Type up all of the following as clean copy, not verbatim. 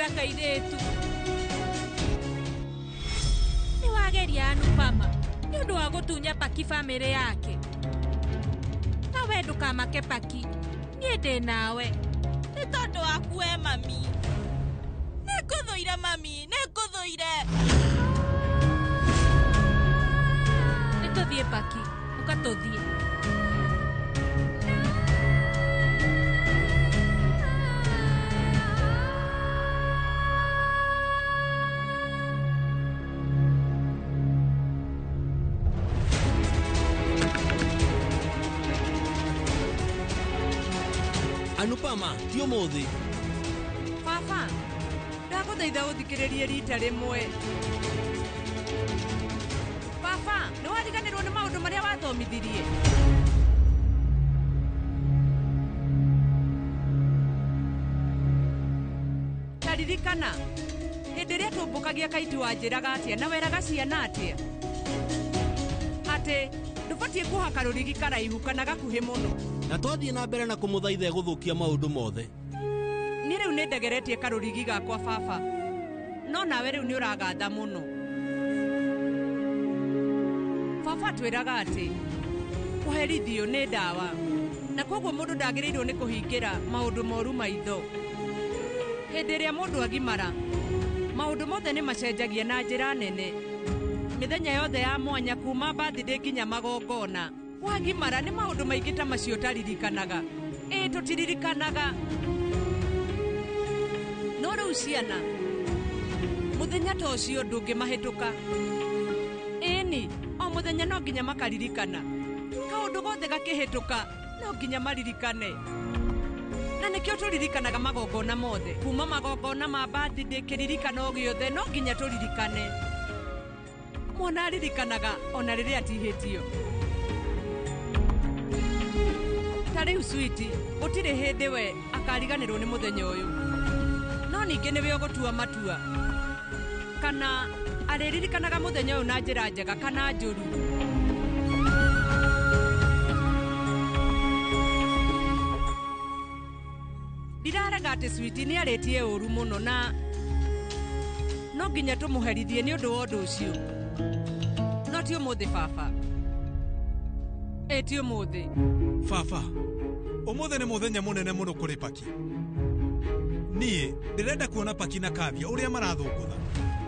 Kũgĩrĩra kairĩtu. Nĩ wageria Anupama nĩ ũndũ wa gũtunya Paki bamĩrĩ yake. No we ndũkamake Paki, niĩ ndĩ nawe. Nĩ tondũ waku we mami. Nĩ ngũthũire mami, nĩ ngũthũire. Nĩ tũthiĩ Paki, ũka tũthiĩ. Anupama, ti ũmũthĩ. Baba, ndagũthaitha ũthikĩrĩrie rita rĩmwe. Baba, nĩ wariganĩrwo nĩ maũndũ marĩa wathomithirie. Ta ririkana, hĩndĩ ĩrĩa tũmbũkagia kaiti wanjĩraga atĩa na weraga ciana atĩa? Atĩ ndũbatiĩ kuoha karũrigi karaihu kana gakuhĩ mũno. Na twathiĩ na mbere na kũmũthaitha egũthũkia maũndũ mothe. Niĩ rĩu nĩ ndegeretie karũrigi gakwa baba, no nawe rĩu nĩ ũragatha mũno. Baba atwĩraga atĩ kũherithio nĩ ndawa, na koguo mũndũ ndagĩrĩirwo nĩ kũhingĩra maũndũ moru maitho. Hĩndĩ ĩrĩa mũndũ agimara, maũndũ mothe nĩ macenjagia na njĩra nene. Mĩthenya yothe ya mwanya kuma birthday nginya magongona. Wagimara nĩ maũndũ maingĩ ta macio ũtaririkanaga. Ĩĩ tũtiririkanaga. No rĩu ciana, mũthenya ta ũcio ndũngĩmahĩtũka. Ĩni, o mũthenya no nginya makaririkana. Kaũndũ gothe gakĩhĩtũka, no nginya maririkane. Na nĩkĩo tũririkanaga magongona mothe. Kuma magongona ma birthday kĩririkano gĩothe no nginya tũririkane. Mwana aririkanaga ona rĩrĩa atihĩtio. Ta rĩu Sweet, gũtirĩ hĩndĩ we akariganĩrwo nĩ mũthenya ũyũ. No ningĩ nĩwe ũgũtua matua. Kana arĩririkanaga mũthenya ũyũ na njĩra njega kana njũru. Ndirarega atĩ Sweet nĩ arĩtie ũru mũno na no nginya tũmũherithie nĩ ũndũ wa ũndũ ũcio. No ti ũmũthĩ baba. Ĩ ti ũmũthĩ. Baba, ũmũthĩ nĩ mũthenya mũnene mũno kũrĩ Paki. Niĩ ndĩrenda kuona Paki na Kavya ũrĩa marathũngũtha.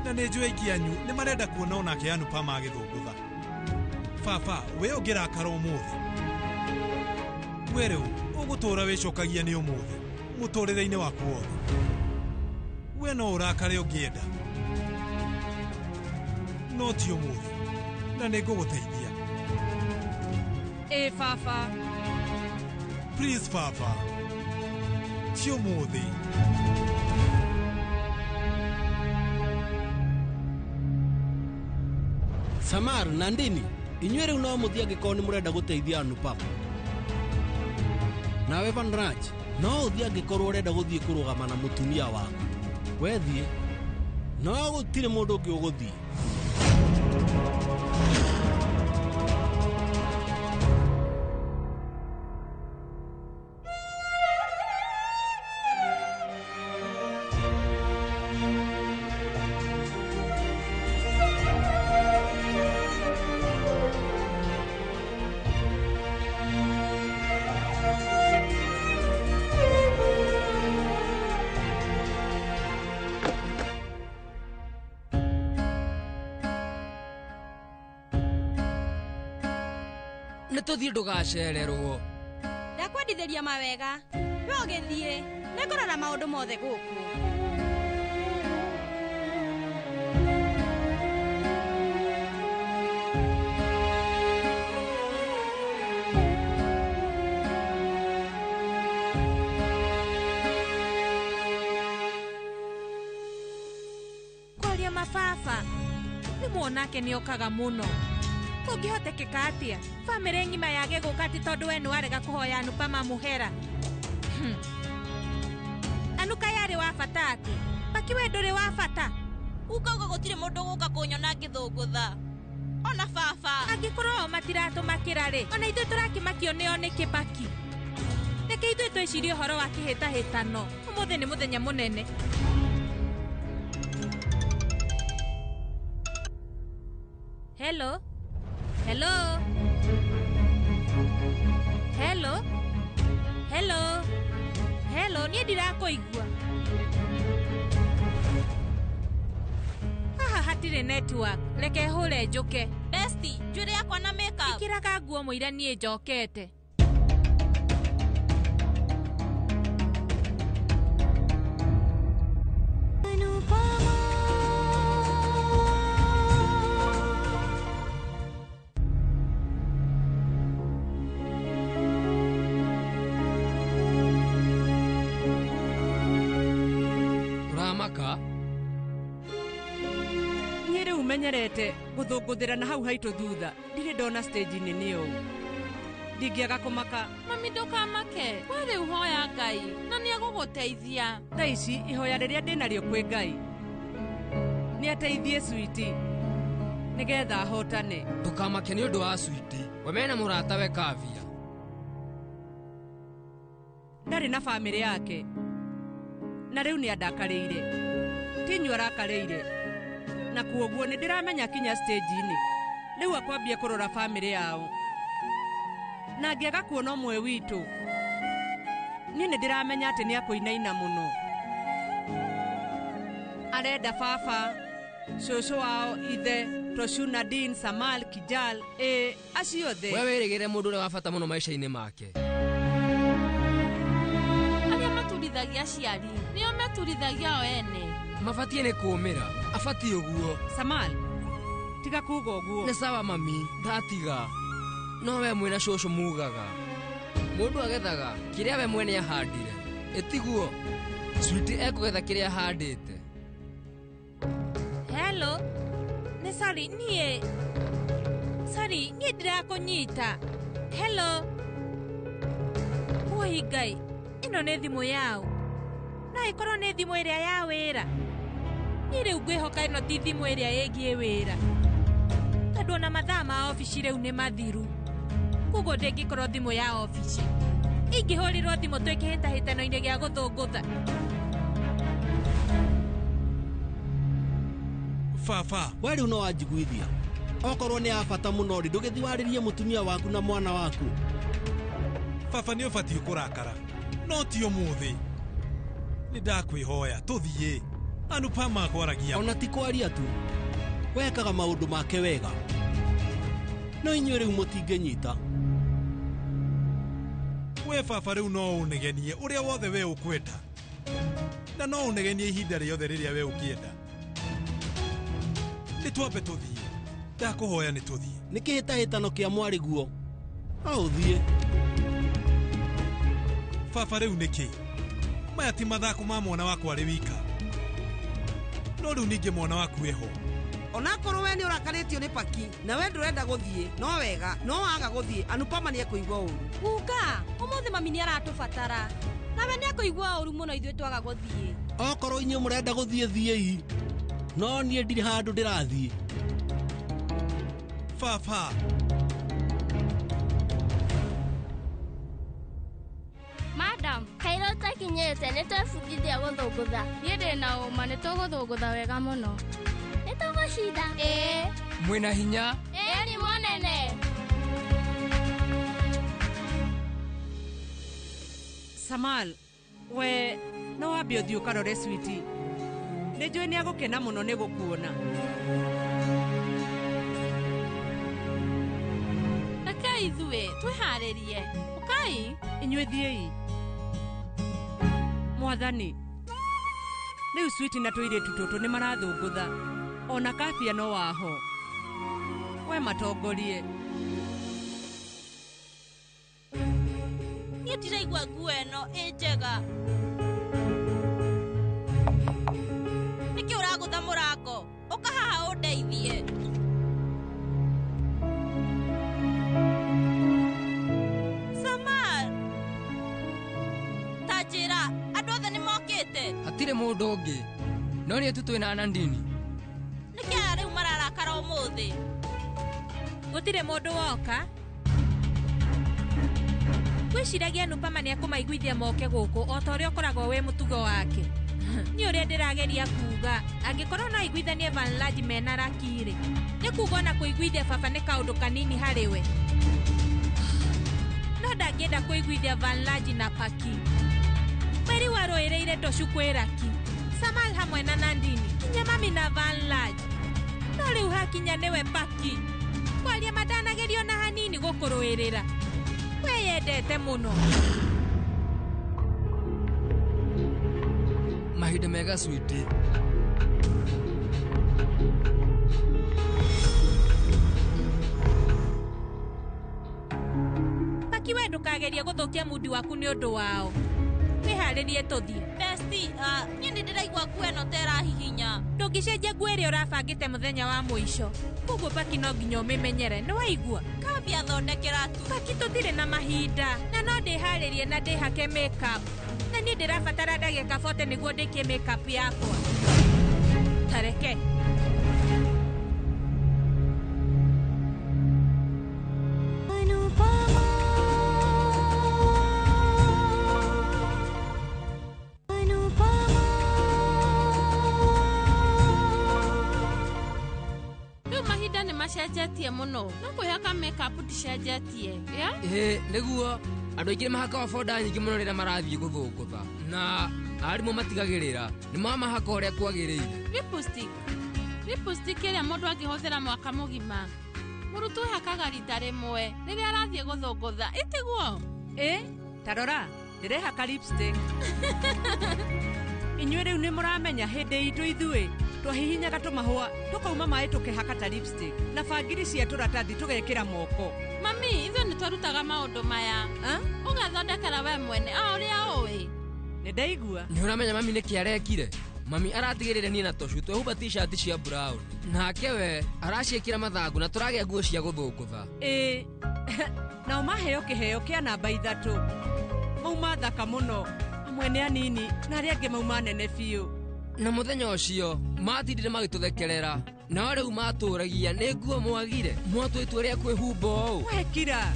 Na nĩ njũĩ aingĩ anyu nĩ marenda kuona onake Anupama agĩthũngũtha. Baba, we ũngĩrakara ũmũthĩ. We rĩu ũgũtũũra wĩcokagia nĩ ũmũthĩ mũtũũrĩre-inĩ waku wothe. We no ũrakare ũngĩenda. No ti ũmũthĩ. Na nĩ ngũgũteithia. Ĩ baba. Please baba. Ti ũmũthĩ. Samar, Nandini, inyuĩ rĩu no mũthiĩ angĩkorwo nĩ mũrenda gũteithia Anupama. Nawe Vanraj, no ũthiĩ angĩkorwo ũrenda gũthiĩ kũrũgama na mũtumia waku. We thiĩ. No gũtirĩ mũndũ ũngĩ ũgũthiĩ. Nĩ tũthiĩ ndũgacererwo. Ndakwendithĩria mawega. We ũgĩthiĩ, nĩngũrora maũndũ mothe gũkũ. Kwaria mababa, nĩ muonake nĩ okaga mũno. Kũngĩhotekeka atĩa bamĩrĩ ng'ima yage gũka atĩ tondũ we nĩ warega kũhoya Anupama mũhera? Anuka yarĩ wa bata atĩ Paki we ndũrĩ wa bata. Ukauga gũtirĩ mũndũ ũgũka kũnyona ngĩthũngũtha. Ona baba. Angĩkorwo o matiratũmakĩra rĩ, ona ithuĩ tũrakĩmakio nĩo nĩkĩ Paki? Reke ithuĩ twĩcirie ũhoro wa kĩhĩtahĩtano. Ũmũthĩ nĩ mũthenya mũnene. Hello, hello, hello, hello, hello, niĩ ndirakũigua. Haha hatirĩ network, reke hũre njũke. Besti, njuĩrĩ yakwa na makeup. Ĩkĩraga nguo mũira niĩ njokete. Ũramaka? Niĩ rĩu menyerete gũthũngũthĩra na hau haitũ thutha ndirĩ ndona stage nene ũũ. Ndingĩaga kũmaka. Mami ndũkamake, we rĩu hoya Ngai na nĩegũgũteithia. Thaa ici ihoya rĩrĩa ndĩnarĩo kwĩ Ngai nĩ ateithie Switi nĩgetha ahotane. Ndũkamake nĩ ũndũ wa Switi, we mena mũratawe Kavia. Ndarĩ na bamĩrĩ yake na rĩu nĩ andakarĩire. Ti inyuĩ arakarĩire, na kuoguo nĩ ndĩramenya kinya stage-inĩ rĩu akwambia kũrora bamĩrĩ yao. Na ngĩaga kuona ũmwe witũ, niĩ nĩ ndĩramenya atĩ nĩ akũinaina mũno. Arenda baba, cũcũ wao, ithe, Toshu, Nadine, Samal, Kijal, acio othe. We wĩrĩgĩre mũndũ ũrĩa wa bata mũno maica-inĩ make. Arĩa maturithagia aciari nĩo meturithagia o ene. Mabatiĩ nĩ kũũmĩra, abatiĩ ũguo. Samal, tiga kuga ũguo. Nĩ sawa mami, ndatiga. No we mwĩna cũcũ mugaga. Mũndũ agethaga kĩrĩa we mwene ahandire. Ĩtiguo, Switi ekũgetha kĩrĩa ahandĩte. Hello, nĩ sorry niĩ. Sorry, niĩ ndirakũnyita. Hello. Woi Ngai, ĩno nĩ thimũ yao. No ĩkorwo nĩ thimũ ĩrĩa ya wĩra. Niĩ rĩu ngwĩhoka ĩno ti thimũ ĩrĩa ĩgiĩ wĩra. Tondũ ona mathaa ma obici rĩu nĩ mathiru. Koguo ndĩngĩkorwo thimũ ya obici. Ingĩhũrĩrwo thimũ twĩ kĩhĩtahĩtano-inĩ gĩa gũthũngũtha. Baba, we rĩu no wanjiguithia. Okorwo nĩ ya bata mũno rĩ, ndũgĩthiĩ warĩrie mũtumia waku na mwana waku. Baba nĩ ũbatiĩ kũrakara, no ti ũmũthĩ. Nĩ ndakwĩhoya tũthiĩ. Anupama akwaragia. Ona ti kwaria tu, wekaga maũndũ make wega. No inyuĩ rĩu mũtingĩnyita. We baba rĩu no ũnegenie ũrĩa wothe we ũkwenda. Na no ũnegenie ihinda rĩothe rĩrĩa we ũngĩenda. Nĩ twambe tũthiĩ. Ndakũhoya nĩ tũthiĩ. Nĩ kĩhĩtahĩtano kĩa mwarĩ guo. No ũthiĩ. Baba rĩu nĩkĩ? Maya ti mathako ma mwana wakwa arĩ wika. No rĩu ningĩ mwana waku eho. Onakorwo we nĩ ũrakarĩtio nĩ Paki na we ndũrenda gũthiĩ, no wega, no waga gũthiĩ, Anupama nĩ ekũigua ũru. Guka, ũmũthĩ mami nĩ aratũbatara. Nawe nĩ ekũigua ũru mũno ithuĩ twaga gũthiĩ. Okorwo inyuĩ mũrenda gũthiĩ thiĩi. No niĩ ndirĩ handũ ndĩrathiĩ. Baba. Madam, kairo ũtakinyĩte nĩ twebundithia gũthũngũtha. Niĩ ndĩ na ũma nĩ tũgũthũngũtha wega mũno. Nĩ tũgũcinda. Ĩĩ. Mwĩna hinya? Ĩĩ nĩ mũnene. Samal, we no wambe ũthiĩ ũkarore Switi. Nĩ njũĩ nĩ agũkena mũno nĩ gũkuona. Rekei ithuĩ twĩharĩrie. Ũkai. Inyuĩ thiĩi. Mwathani, rĩu Switi na tũirĩtu tũtũ nĩ marathũngũtha. Ona Kafia no waho. We matongorie. Niĩ ndiraigua nguo ĩno ĩ njega. Nĩkĩ ũragũtha mũrango? Ũka haha ũndeithie. Samal, ta njĩra, andũ othe nĩ mokĩte? Hatirĩ mũndũ ũngĩ. No niĩ tu twĩna Nandini. Nĩkĩ aya rĩu mararakara ũmũthĩ? Gũtirĩ mũndũ woka. Ngwĩciragia Anupama nĩ ekũmaiguithia moke gũkũ o ta ũrĩa ũkoragwo wĩ mũtugo wake. Niĩ ũrĩa ndĩrageria kuga angĩkorwo no aiguithanie Vanlaji mena Raki-rĩ, nĩ kuga ona kũiguithia baba nĩ kaũndũ kanini harĩ we. No ndangĩenda kũiguithia Vanlaji na Paki. Mweri warũĩrĩire Toshu kwĩ Raki, Samal hamwe na Nandini, kinya mami na Vanlaj. No rĩu hakinya nĩwe Paki. Kwaria matanagerio na hanini gũkũrũĩrĩra. Weyendete mũno. Mahinda mega sweetie. Paki we ndũkagerie gũthũkia mundi waku nĩ ũndũ wao. Wĩharĩrie tũthiĩ. Besti, niĩ nĩ ndĩraigua nguo ĩno ta ĩrahihinya. Ndũngĩcenjia nguo ĩrĩa ũrabangĩte mũthenya wa mũico. Koguo Paki no nginya ũmĩmenyere, nĩ waigua? Kambia thondekera tu. Paki tũtirĩ na mahinda, na no ndĩharĩrie na ndĩhake makeup. Na niĩ ndĩrabatara ndagĩka 40 nĩguo ndĩkie makeup yakwa. Tareke. Macenjetie mũno no kwĩhaka makeup ndicenjetie. Ĩĩ nĩguo andũ aingĩ mahakaga boda nyingĩ mũno rĩrĩa marathiĩ gũthũngũtha na arimũ matigagĩrĩra nĩ mamahaka ũrĩa kwagĩrĩire. Lipstick ĩrĩa mũndũ angĩhũthĩra mwaka mũgima mũrutwo ehakaga rita rĩmwe rĩrĩa arathiĩ gũthũngũtha, ĩtiguo? Ĩ ta rora ndĩrehaka lipstick. Inyuĩ rĩu nĩ mũramenya hĩndĩ itũ ithuĩ twahihinyaga tũmahũa tũkauma maĩ tũkehaka ta lipstick na bangiri cia tũratathi tũgekĩra moko. Mami, ithuĩ nĩ twarutaga maũndũ maya. Ũgathondekera we mwene o ũrĩa ũĩ. Nĩ ndaigua. Nĩ ũramenya mami nĩkĩ arekire? Mami aratigĩrĩire niĩ na Toshu twehumba t-shirt cia brown nake we araciĩkĩra mathangũ na tũragĩa nguo cia gũthũngũtha. Ĩĩ nao maheo kĩheo kĩa namba 3 mauma thaka mũno, amwe nĩ anini na arĩa angĩ mauma nene biũ. Na mũthenya ũcio matindire magĩtũthekerera nao rĩu matũragia nĩ nguo mwagire mwatua itua rĩa kwĩhumba ũũ. Wekira.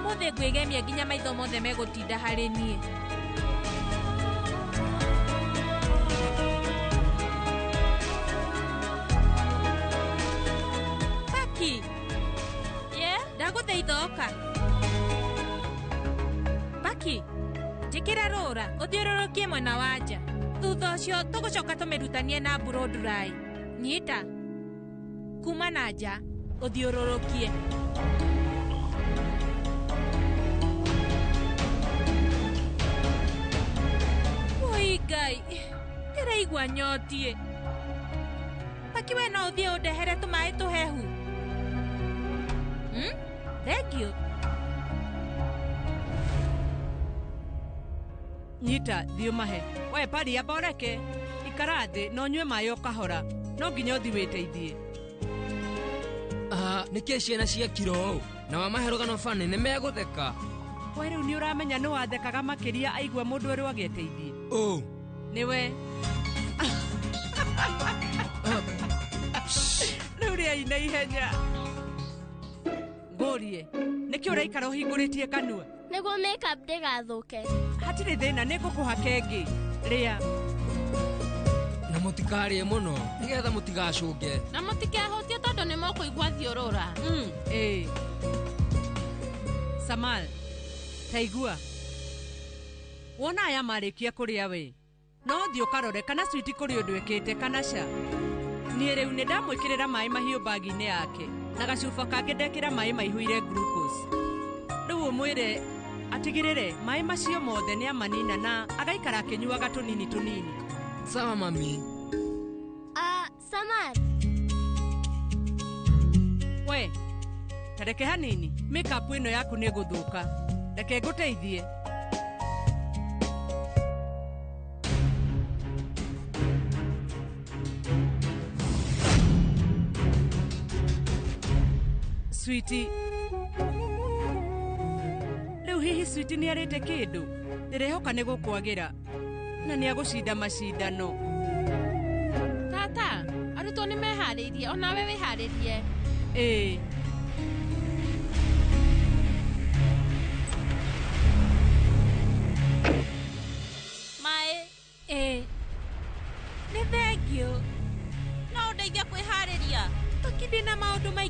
Ũmũthĩ ngwĩgemia nginya maitho mothe megũtinda harĩ niĩ. Paki. Ye? Ndagũthaitha ũka. Paki, njĩkĩra rũra ũthiũrũrũkie mwena wa nja. Thutha ũcio tũgũcoka tũmĩrutanie na blow dry. Nyita kuma na nja ũthiũrũrũkie. Oi Ngai, ndĩraigua nyotie. Paki we no ũthiĩ ũndehere tũmaĩ tũhehu. Thank you. Nyita thiĩ ũmahe. We pari amba ũreke ikara thĩ na ũnyue maĩ o kahora, no nginya ũthiĩ wĩteithie. Nĩkĩ ciana ciekire ũũ na wamahe rũgano bani nĩ megũtheka. We rĩu nĩ ũramenya nĩ wathekaga makĩria aigua mũndũ erwo agĩteithie. Ũ nĩwe. Rĩu rĩaina ihenya. Ngũrie nĩkĩ ũraikara ũhingũrĩtie kanua? Nĩguo makeup ndĩgathũke. Hatirĩ thĩna, nĩ ngũkũhaka ĩngĩ. Rĩa. Na mũtikarĩe mũno nĩgetha mũtigacũnge. Na mũtikehũtie tondũ nĩ mũkũigua thiũrũra. Ĩĩ. Samal, taigua. Wona aya marĩkia kũrĩa we no ũthiĩ ũkarore kana switi kũrĩ ũndũ ĩkĩte kana ca. Niĩ rĩu nĩ ndamwĩkĩrĩra maĩ mahiũ bagi-inĩ yake na gacuba kangĩ ndekĩra maĩ maihũire glucose. Rĩu ũmwĩre atigĩrĩre maĩ macio mothe nĩ amanina na agaikara akĩnyuaga tũnini tũnini. Sawa mami. Samar. We, tareke hanini, makeup ĩno yaku nĩ gũthũka. Reke ngũteithie. Sweetie. Rĩu hihi Sweetie nĩ arĩte kĩndũ? Ndĩrehoka nĩ gũkwagĩra na nĩ agũcinda macindano. Tata, arutwo nĩ meharĩirie, onawe wĩharĩrie. Ĩĩ.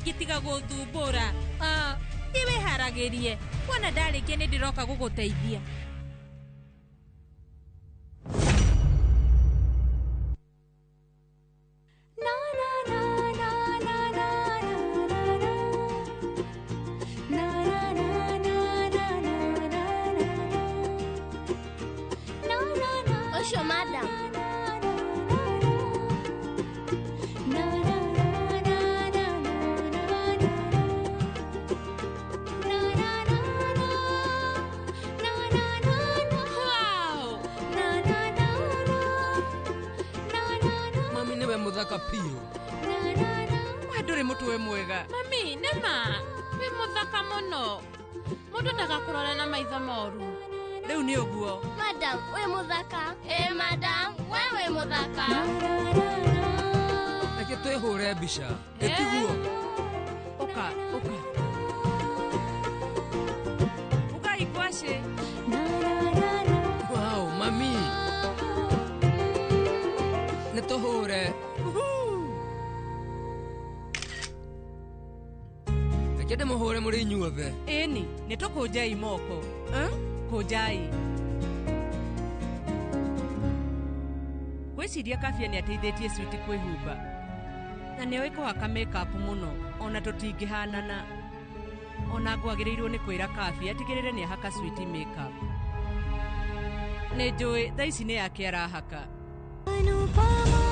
ingĩtiga gũthumbũra. Ah, thiĩ wĩharagĩrie. Wona ndarĩkia nĩ ndĩroka gũgũteithia. Ũcio madam. Wow! Mami nĩwe mũthaka biũ. We ndũrĩ mũtwe mwega. Mami, nĩma wĩ mũthaka mũno. Mũndũ ndagakũrora na maitho moru. Rĩu nĩ ũguo. Madam, wĩ mũthaka. Ĩ madam, we wĩ mũthaka. Reke twĩhũre mbica. Ĩtiguo. Ũka, ũka. Ukai kwacĩ. Wow, mami. Nĩ tũhũre. Reke ndĩmũhũre mũrĩ inyuothe. Ĩni, nĩ tũkũnjei moko. Eh? Kũnjai. Ngwĩciria Kabia nĩ ateithĩtie Switi kwĩhumba. Na nĩoĩ kũhaka makeup mũno, ona tũtingĩhanana. Ona ngwagĩrĩirwo nĩ kwĩra Kabia atigĩrĩre nĩ ahaka Switi makeup. Nĩ njũĩ thaa ici nĩ yake arahaka. Anupama.